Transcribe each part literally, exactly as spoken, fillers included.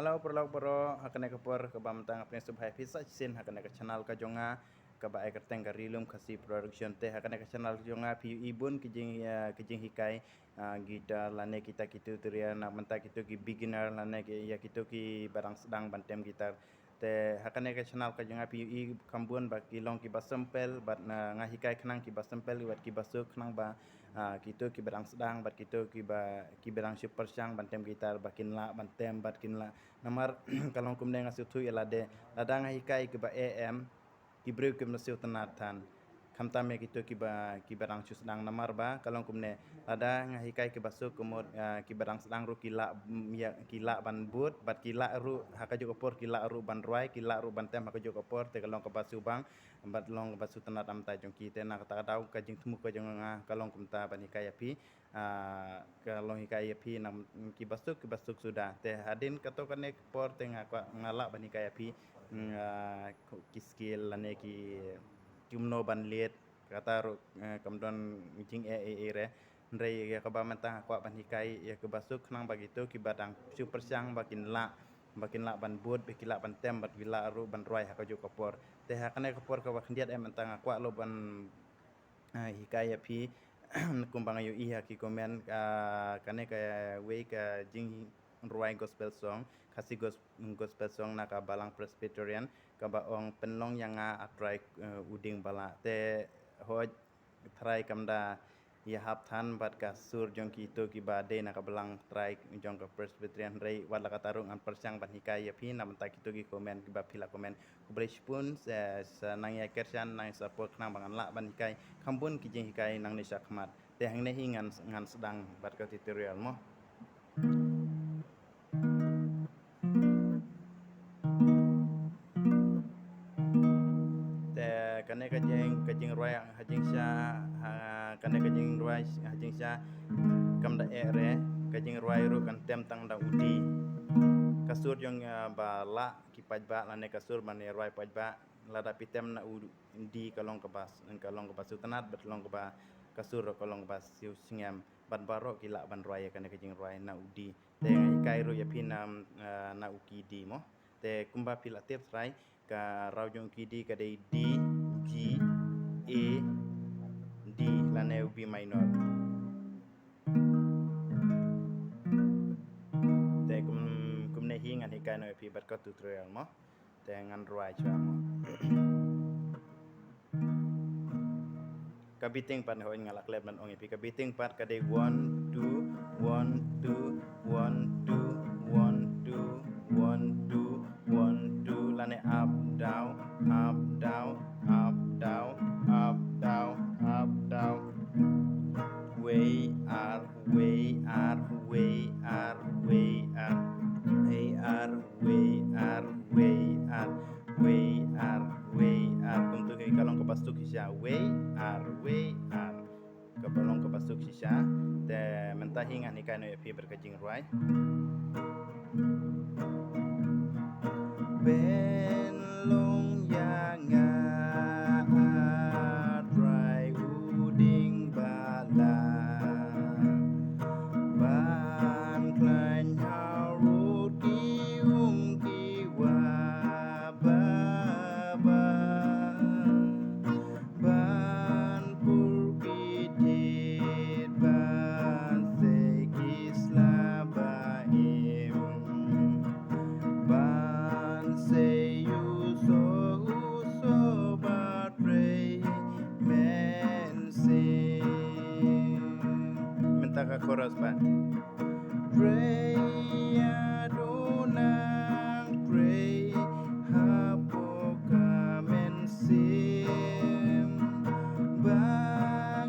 Hello, paralok baroh, ha kane ka por kaba mynta nga pdiang sngewbha ïa phi sa shisien ha kane ka channel ka jong nga, kaba ai kyrteng ka Ri Lum Khasi Production. Te ha kane ka channel ka jong nga phi ïohi bun ki jing, eh, ki jinghikai, ah, guitar lane kita ki tutorial na mynta kito ki beginner lane ki, ïa kito kiba dang sdang ban tem guitar. Te ha kane ka channel ka jong nga phi ïohi kham bun ba ki long kiba simple, bad nga hikai khnang kiba simple bad kiba suk khnang ba, ah, kito kiba dang sdang bad kito kiba, kiba dang shu pyrshang ban tem guitar ba kin lah ban tem bad kin lah. Namar ka long kumne, nga sngewthuh ïa lade, lada nga hikai kiba eh em, ki briew kim sngewtynnad than. Khamtam ïa kito kiba, kiba dang shu sdang, namar ba ka long kumne, lada nga hikai kiba suk, ka mut, ah, kiba dang sdang ruh ki lah, mm, ïa, ki lah ban bud bad ki lah ruh ha kajuh ka por, ki lah ruh ban rwai, ki lah ruh ban tem ha kajuh ka por. Te ka long kaba sngewbang bad long kaba sngewtynnad na ka bynta jong ki. Te na kata ka daw ka jingthmu ka jong nga ka long kumta ban hikai ïa phi, ah, ka long hikai ïa phi na kiba suk, kiba suk suda. Te hadien kato kane ka por te nga kwah, nga lah ban hikai ïa phi, mm, ah, ki skill lane ki, kumno ban leit, kata ruh, eh, kam don jingeh ei ei re. Hynrei ïa kaba mynta nga kwah ban hikai ïa kiba suk khnang ba kito kiba dang shu pyrshang ba kin lah, ba kin lah ban bud, ba kin lah ban tem, bad kin lah ruh ban rwai ha kajuh ka por. Te ha kane ka por kaba khyndiat eh mynta nga kwah lo ban, ah, hikai ïa phi, kumba nga ïohi ha ki comment, ah, kane kawei ka jingrwai gospel song, Khasi gos-, gospel song na ka Balang Presbyterian, kaba ong Pynlong ïa nga A Trai, eh, u dieng ba lah. Te hooid, Trai kam da ïahap than bad ka sur jong kito kiba dei na ka Balang Trai jong ka Presbyterian, hynrei wat la katta ruh ngan pyrshang ban hikai ïa phi na bynta kito ki comment kiba phi la comment. Khublei shibun, sa, sa nang ïa kyrshan, nang ïa support khnang ba ngan lah ban hikai kham bun ki jinghikai nangne shakhmat. Te hangne hi ngan, ngan sdang bad ka tutorial mo. Te kane ka jing, ka jingrwai ha jingshisha, ha, kane ka jingrwai ha jingshisha kam da eh re, ka jingrwai ruh kan tem tang da u D. Ka sur jong, ah, ba lah ki paidbah lane ka sur ban ïarwai paidbah, lada phi tem na u D ka long kaba, ka long kaba sngewtynnad, bad long kaba, ka sur ka long kaba sngewsngem, bad baroh ki lah ban rwai ïa kane ka jingrwai na u D. Te nga hikai ruh ïa phi na, eh, na u key D mo. Te kumba phi la tip trai, ka raw jong u key D ka dei D, G, A, D lane u B minor. Te kum, kumne hi ngan hikai noh ïa phi bad ka tutorial mo. Te ngan rwai shuwa mo. Ka beating pat, hooid nga la klet ban ong ïa phi, ka beating pat ka dei one two, one two, one two, one two, one two, one two, lane up down, up down, up down, up down, up down. Wei ar, wei ar, wei ar, wei ar, wei ar, wei ar, wei ar, wei ar, wei ar. Kumto hi ka long kaba suk shisha, wei ar, wei ar. Kaba long kaba suk shisha. Te mynta hi ngan hikai noh ïa phi bad ka jingrwai. Pynlong ïa nga, A Trai u dieng ba lah, ban khlaiñ harud ki um ki wah babha, ban pur ki thied, ban sei ki sla ba im, ban sei u soh, u soh ba trei mynsiem. Mynta ka chorus ba. Trei ïa u nang trei hapoh ka mynsiem, ba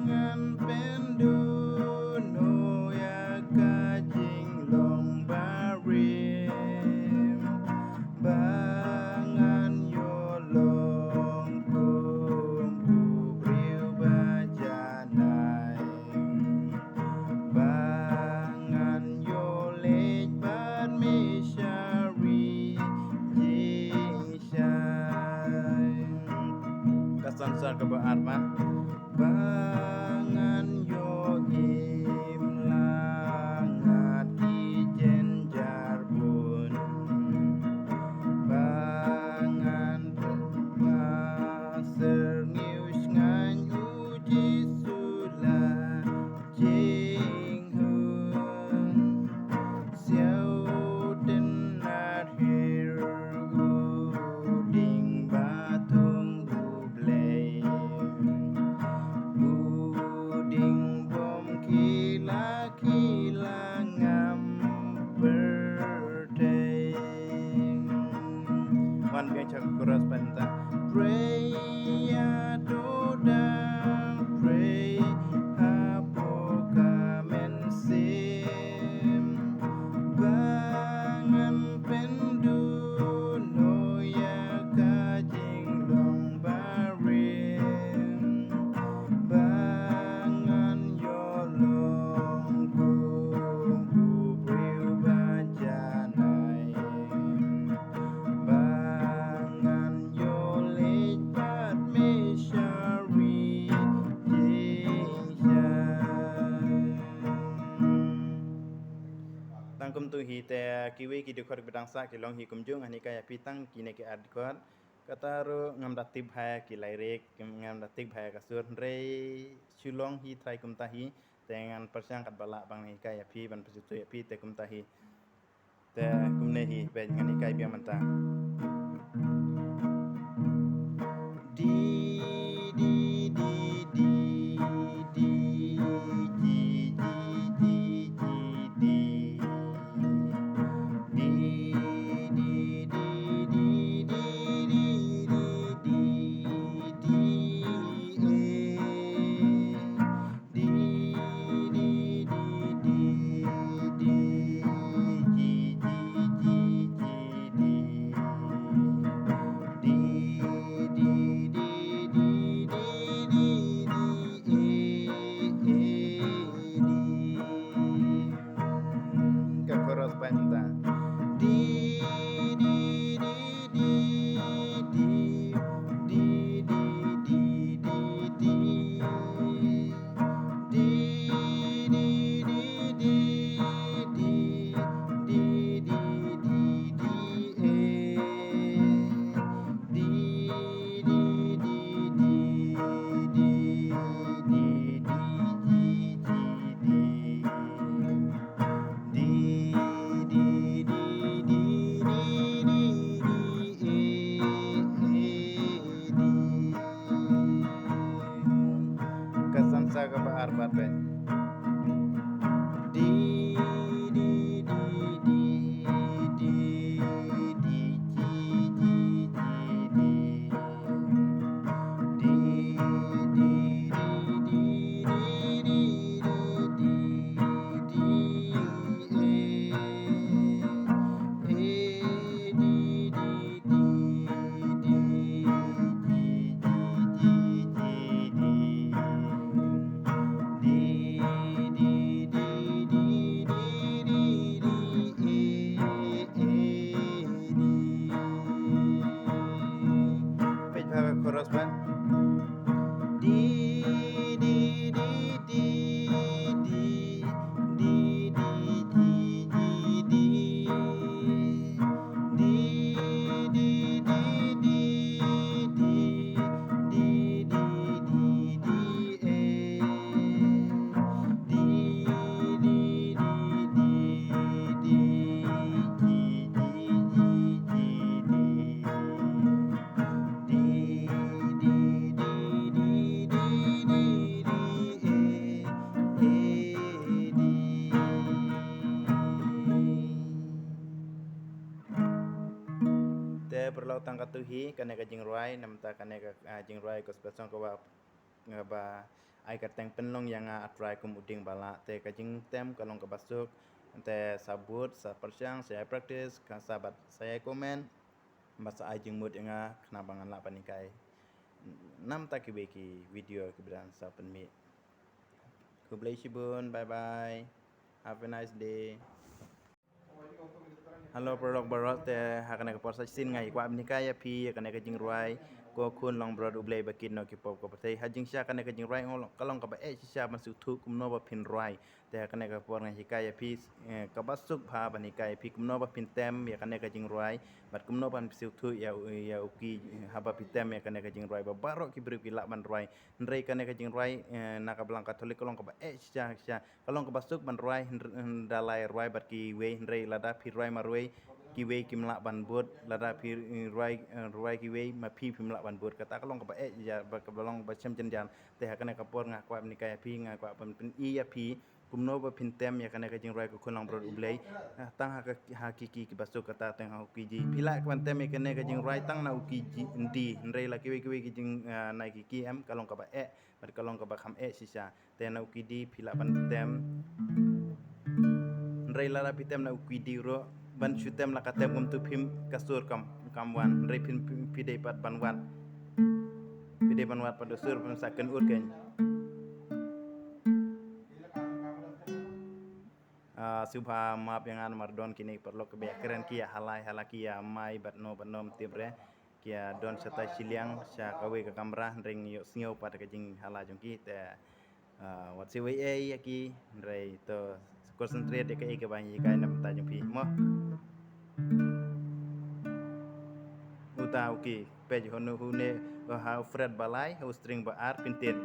ngan pynduh noh ïa ka jinglong barim, ba ngan ïoh long kum u briew ba janai, ba ngan ïoh leit bad me sha ri jingshai. Ka san san kaba ar ba. Ba ngan ïoh im lang ha ki jynjar bun, Kumtu hi te kiwei ki dkhot ba dang sah ki long hi kumjuh, ngan hikai ïa phi tang kine ki ar dkhot. Kata ruh ngam da tip bha ki lyric, ngam da tip bha ka sur, hynrei shu long hi trai kumta hi. Te ngan pyrshang katba lah ban hikai ïa phi, ban pynsngewthuh ïa phi te kumta hi. Te kumne hi, peit ngan hikai biang mynta. Di, di, di, di, di, di, di, di, di, di. Di, di, di, di, di, di, di, di, di, di, eh. Di, di, di, di, di, di, di, di, di, di. Di, di, di, di, di, di, di, eh, eh, di. Ka chorus bynta. Di, di, di, di, di, di, di, di, di, di. Di, di, di, di, di, di, di, di, di, eh. Di, di, di, di, di, di, di, di, di, di. Di, di, di, di, di, di, di, eh, eh, di. Ka san sa kaba ar bad bad. Di, di, di, di, di, di, di, di, di. Di, di, di, di, di, di, di, di, di, eh, eh, di, di, di, di, di, di, di, di, di. Di, di, di, di, di, di, di, eh, eh, di. Peit bha ka chorus bad. Di, di, di, di, di, di, di, di, di, di. Di, di, di, di, di, di, di, di, di, eh. Di, di, di, di, di, di, di, di, di, di. Di, di, di, di, di, di, di, eh, eh, di. Te paralok, tang katto hi kane ka jingrwai, namar kane ka, ah, jingrwai gospel song kaba, kaba ai kyrteng Pynlong ïa nga A Trai kum u dieng ba lah. Te ka jingtem ka long kaba suk. Te sa bud, sa pyrshang, sa ïa practice, ka sa bad sa ïa comment. Ba sa ai jingmut ïa nga khnang ba ngan lah ban hikai namar kiwei ki video kiba dang sa pynmih. Khublei shibun, bye bye. Have a nice day. Hello paralok baroh, te ha kane ka por sa shisien nga kwah ban hikai ïa phi ïa kane ka jingrwai Ko Khun Long Barot U Blei ba kit noh ki pop ka pyrthei. Ha jingshisha kane ka jingrwai ka long kaba eh shisha ban sngewthuh kumno ba phin rwai. Te ha kane ka por ngan hikai ïa phi, eh, kaba suk bha ban hikai ïa phi kumno ba phin tem ïa kane ka jingrwai bad kumno ban sngewthuh ïa u, ïa u ki, eh, haba phi tem ïa kane ka jingrwai ba baroh ki briew ki lah ban rwai. Hynrei kane ka jingrwai, eh, na ka Balang Katholik ka long kaba eh shisha shisha. Ka long kaba suk ban rwai hynr-, hynda lai rwai bad kiwei, hynrei lada phi rwai marwei kiwei kim lah ban bud, lada phi, eh, rwai, eh, rwai kiwei ma phi phim lah ban bud. Kata ka long kaba eh shisha, ba, kaba long ba shem jynjar. Te ha kane ka por nga kwah ban hikai ïa phi, nga kwah ban pyni ïa phi kumno ba phin tem ïa kane ka jingrwai Ko Khun Long Barot U Blei. Ah, tang ha ka, ha ki ki kiba suk kata tang ha u ki ji. Phi lah ban tem ïa kane ka jingrwai tang na u ki ji, ndi, hynrei la kiwei kiwei ki jing, ah, na ki ki em, ka long kaba eh bad ka long kaba kham eh shisha. Te na u ki di phi lah ban tem. Hynrei lada phi tem na u ki di ruh, ban shu tem la ka tem kumtu phim, ka sur kam, kam wan. Hynrei phin, phi, phi dei pat ban wad. Phi dei ban wad pat u sur ban sa kynnoh kein. Ah, sngewbha map ïa nga namar don kine paralok kiba ïakren ki ïa halai hala ki ïa mai bad no bad no ym tip re. Ki ïa don shatai shiliang sha kawei ka kamra, hynrei ngi ïohsngew pat ka jinghala jong ki te, ah, wat sngewsih ei ïa ki, hynrei to Concentrate ïa kaei kaba ngi hikai na bynta jong phi mo. Uta u key, peit hano hune, ha u fret ba lai, ha u string ba ar, pyntied.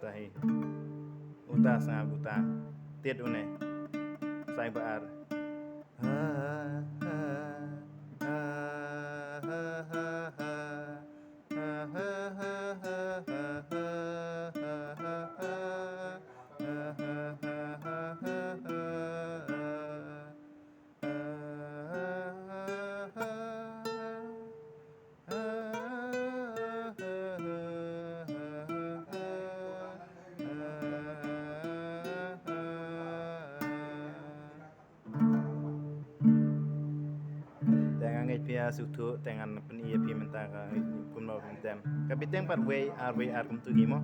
Uta hi. Uta sa uta. Tied une. Sa ba ar. Te nga ngeit phi ïa sngewthuh, te ngan pyni ïa phi mynta ka kumno phin tem. Ka bteng pat wei ar wei ar kumtu hi mo.